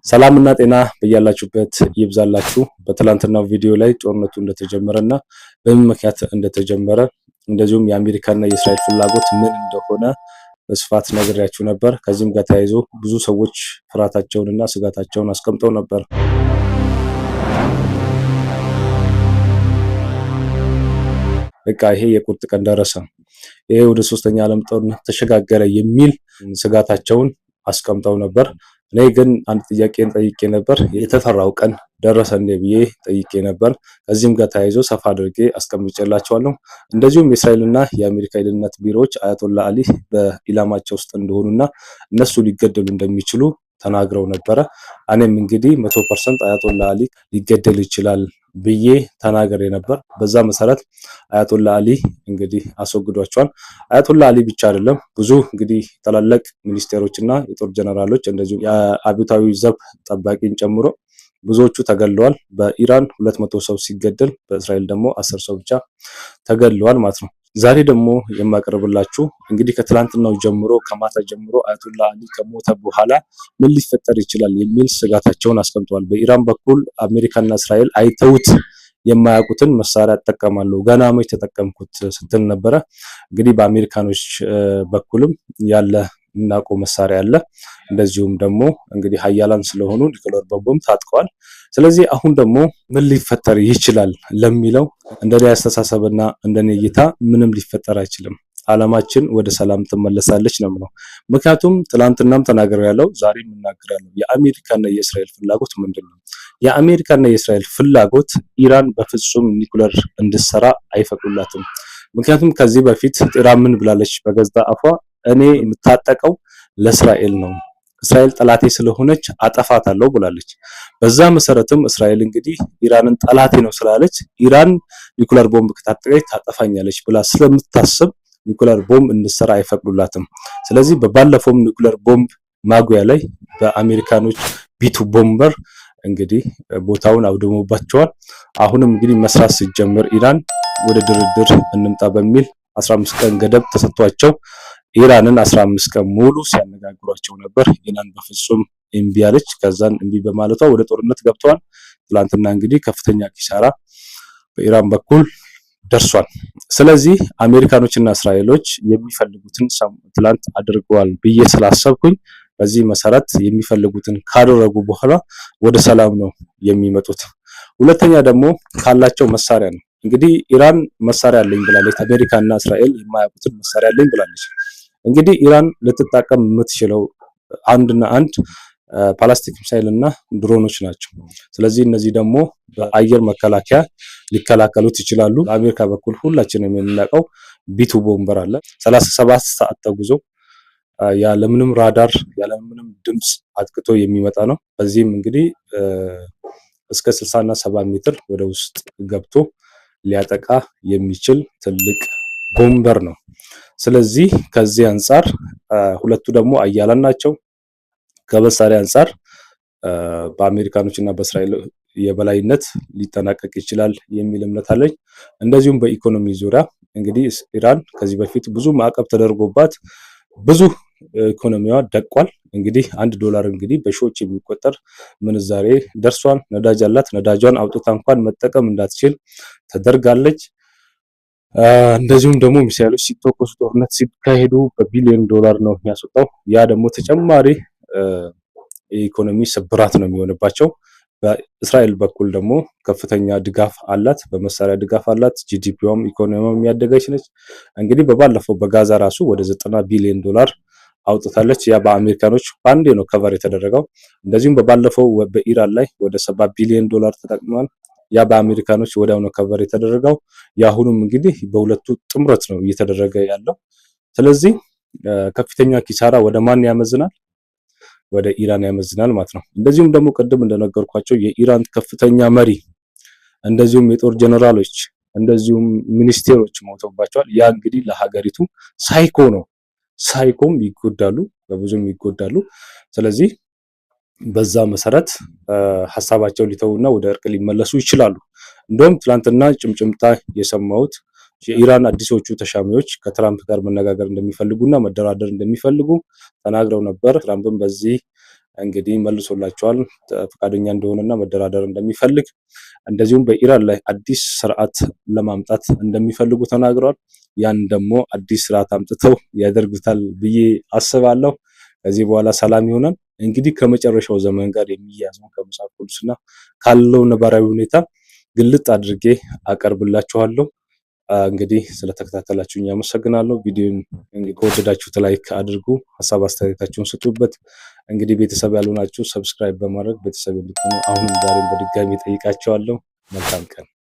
ሰላምና ጤና በያላችሁበት ይብዛላችሁ። በትላንትናው ቪዲዮ ላይ ጦርነቱ እንደተጀመረና በምን ምክንያት እንደተጀመረ እንደዚሁም የአሜሪካና የእስራኤል ፍላጎት ምን እንደሆነ በስፋት ነግሬያችሁ ነበር። ከዚህም ጋር ተያይዞ ብዙ ሰዎች ፍርሃታቸውንና ስጋታቸውን አስቀምጠው ነበር። በቃ ይሄ የቁርጥ ቀን ደረሰ፣ ይሄ ወደ ሶስተኛ ዓለም ጦርነት ተሸጋገረ የሚል ስጋታቸውን አስቀምጠው ነበር። እኔ ግን አንድ ጥያቄን ጠይቄ ነበር። የተፈራው ቀን ደረሰ እንዴ ብዬ ጠይቄ ነበር። ከዚህም ጋር ተያይዞ ሰፋ አድርጌ አስቀምጬላቸዋለሁ። እንደዚሁም የእስራኤልና የአሜሪካ የደህንነት ቢሮዎች አያቶላ አሊ በኢላማቸው ውስጥ እንደሆኑና እነሱ ሊገደሉ እንደሚችሉ ተናግረው ነበረ። እኔም እንግዲህ 100% አያቶላ አሊ ሊገደል ይችላል ብዬ ተናግሬ ነበር። በዛ መሰረት አያቶላ አሊ እንግዲህ አስወግዷቸዋል። አያቶላ አሊ ብቻ አይደለም፣ ብዙ እንግዲህ ታላላቅ ሚኒስቴሮች እና የጦር ጀነራሎች እንደዚሁ የአብዮታዊ ዘብ ጠባቂን ጨምሮ ብዙዎቹ ተገድለዋል። በኢራን 200 ሰው ሲገደል በእስራኤል ደግሞ 10 ሰው ብቻ ተገድለዋል ማለት ነው። ዛሬ ደግሞ የማቀርብላችሁ እንግዲህ ከትላንትናው ጀምሮ ከማታ ጀምሮ አያቶላ አሊ ከሞተ በኋላ ምን ሊፈጠር ይችላል የሚል ስጋታቸውን አስቀምጠዋል። በኢራን በኩል አሜሪካና እስራኤል አይተውት የማያውቁትን መሳሪያ እጠቀማለሁ ገና መች ተጠቀምኩት ስትል ነበረ። እንግዲህ በአሜሪካኖች በኩልም ያለ እናውቀው መሳሪያ አለ። እንደዚሁም ደግሞ እንግዲህ ሀያላን ስለሆኑ ኒውክሌር ቦምብም ታጥቀዋል። ስለዚህ አሁን ደግሞ ምን ሊፈጠር ይችላል ለሚለው እንደኔ አስተሳሰብና እንደኔ እይታ ምንም ሊፈጠር አይችልም። ዓለማችን ወደ ሰላም ትመለሳለች ነው የምለው። ምክንያቱም ትላንትናም ተናግሬያለሁ፣ ዛሬም እናገራለሁ። የአሜሪካና የእስራኤል ፍላጎት ምንድን ነው? የአሜሪካና የእስራኤል ፍላጎት ኢራን በፍጹም ኒውክሌር እንድትሰራ አይፈቅዱላትም። ምክንያቱም ከዚህ በፊት ኢራን ምን ብላለች? በገዛ አፏ እኔ የምታጠቀው ለእስራኤል ነው፣ እስራኤል ጠላቴ ስለሆነች አጠፋታለሁ ብላለች። በዛ መሰረትም እስራኤል እንግዲህ ኢራንን ጠላቴ ነው ስላለች ኢራን ኒኩለር ቦምብ ከታጠቀች ታጠፋኛለች ብላ ስለምታስብ ኒኩለር ቦምብ እንድትሰራ አይፈቅዱላትም። ስለዚህ በባለፈውም ኒኩለር ቦምብ ማጉያ ላይ በአሜሪካኖች B-2 bomber እንግዲህ ቦታውን አውድሞባቸዋል። አሁንም እንግዲህ መስራት ሲጀምር ኢራን ወደ ድርድር እንምጣ በሚል 15 ቀን ገደብ ተሰጥቷቸው ኢራንን 15 ቀን ሙሉ ሲያነጋግሯቸው ነበር። ኢራን በፍጹም እምቢ አለች። ከዛን እምቢ በማለቷ ወደ ጦርነት ገብተዋል። ትላንትና እንግዲህ ከፍተኛ ኪሳራ በኢራን በኩል ደርሷል። ስለዚህ አሜሪካኖችና እስራኤሎች የሚፈልጉትን ትላንት አድርገዋል ብዬ ስላሰብኩኝ በዚህ መሰረት የሚፈልጉትን ካደረጉ በኋላ ወደ ሰላም ነው የሚመጡት። ሁለተኛ ደግሞ ካላቸው መሳሪያ ነው። እንግዲህ ኢራን መሳሪያ አለኝ ብላለች። አሜሪካና እስራኤል የማያውቁትን መሳሪያ አለኝ ብላለች። እንግዲህ ኢራን ልትጠቀም የምትችለው አንድና አንድ ባላስቲክ ሚሳይል እና ድሮኖች ናቸው። ስለዚህ እነዚህ ደግሞ በአየር መከላከያ ሊከላከሉት ይችላሉ። በአሜሪካ በኩል ሁላችንም የምናውቀው B-2 bomber አለ። 37 ሰዓት ተጉዞ ያለምንም ራዳር ያለምንም ድምፅ አጥቅቶ የሚመጣ ነው። በዚህም እንግዲህ እስከ 60 እና 70 ሜትር ወደ ውስጥ ገብቶ ሊያጠቃ የሚችል ትልቅ bomber ነው። ስለዚህ ከዚህ አንጻር ሁለቱ ደግሞ ሀያላን ናቸው። ከመሳሪያ አንጻር በአሜሪካኖች እና በእስራኤል የበላይነት ሊጠናቀቅ ይችላል የሚል እምነት አለኝ። እንደዚሁም በኢኮኖሚ ዙሪያ እንግዲህ ኢራን ከዚህ በፊት ብዙ ማዕቀብ ተደርጎባት ብዙ ኢኮኖሚዋ ደቋል። እንግዲህ $1 እንግዲህ በሺዎች የሚቆጠር ምንዛሬ ደርሷል። ነዳጅ አላት። ነዳጇን አውጥታ እንኳን መጠቀም እንዳትችል ተደርጋለች። እንደዚሁም ደግሞ ሚሳይሎች ሲተኮሱ ጦርነት ሲካሄዱ በቢሊዮን ዶላር ነው የሚያስወጣው። ያ ደግሞ ተጨማሪ የኢኮኖሚ ስብራት ነው የሚሆንባቸው። በእስራኤል በኩል ደግሞ ከፍተኛ ድጋፍ አላት፣ በመሳሪያ ድጋፍ አላት። GDP ዋም ኢኮኖሚዋም የሚያደገች ነች። እንግዲህ በባለፈው በጋዛ ራሱ ወደ 90 ቢሊዮን ዶላር አውጥታለች። ያ በአሜሪካኖች በአንዴ ነው cover የተደረገው። እንደዚሁም በባለፈው በኢራን ላይ ወደ 70 ቢሊዮን ዶላር ተጠቅሟል። ያ በአሜሪካኖች ወዲያው ነው cover የተደረገው። የአሁኑም እንግዲህ በሁለቱ ጥምረት ነው እየተደረገ ያለው። ስለዚህ ከፍተኛ ኪሳራ ወደ ማን ያመዝናል? ወደ ኢራን ያመዝናል ማለት ነው። እንደዚሁም ደግሞ ቅድም እንደነገርኳቸው የኢራን ከፍተኛ መሪ እንደዚሁም የጦር ጀነራሎች እንደዚሁም ሚኒስቴሮች ሞተውባቸዋል። ያ እንግዲህ ለሀገሪቱ ሳይኮ ነው። ሳይኮም ይጎዳሉ፣ በብዙም ይጎዳሉ። ስለዚህ በዛ መሰረት ሀሳባቸውን ሊተውና ወደ እርቅ ሊመለሱ ይችላሉ። እንደውም ትላንትና ጭምጭምታ የሰማሁት የኢራን አዲሶቹ ተሻሚዎች ከትራምፕ ጋር መነጋገር እንደሚፈልጉና መደራደር እንደሚፈልጉ ተናግረው ነበር። ትራምፕም በዚህ እንግዲህ መልሶላቸዋል። ፈቃደኛ እንደሆነና መደራደር እንደሚፈልግ እንደዚሁም በኢራን ላይ አዲስ ስርዓት ለማምጣት እንደሚፈልጉ ተናግረዋል። ያን ደግሞ አዲስ ስርዓት አምጥተው ያደርጉታል ብዬ አስባለሁ። ከዚህ በኋላ ሰላም ይሆናል። እንግዲህ ከመጨረሻው ዘመን ጋር የሚያያዘውን ከመጽሐፍ ቅዱስና ካለው ነባራዊ ሁኔታ ግልጥ አድርጌ አቀርብላችኋለሁ። እንግዲህ ስለተከታተላችሁኝ አመሰግናለሁ። ቪዲዮን ከወደዳችሁት like አድርጉ፣ ሀሳብ አስተያየታችሁን ስጡበት። እንግዲህ ቤተሰብ ያልሆናችሁ subscribe በማድረግ ቤተሰብ እንድትሆኑ አሁንም ዛሬም በድጋሚ ጠይቃችኋለሁ። መልካም ቀን።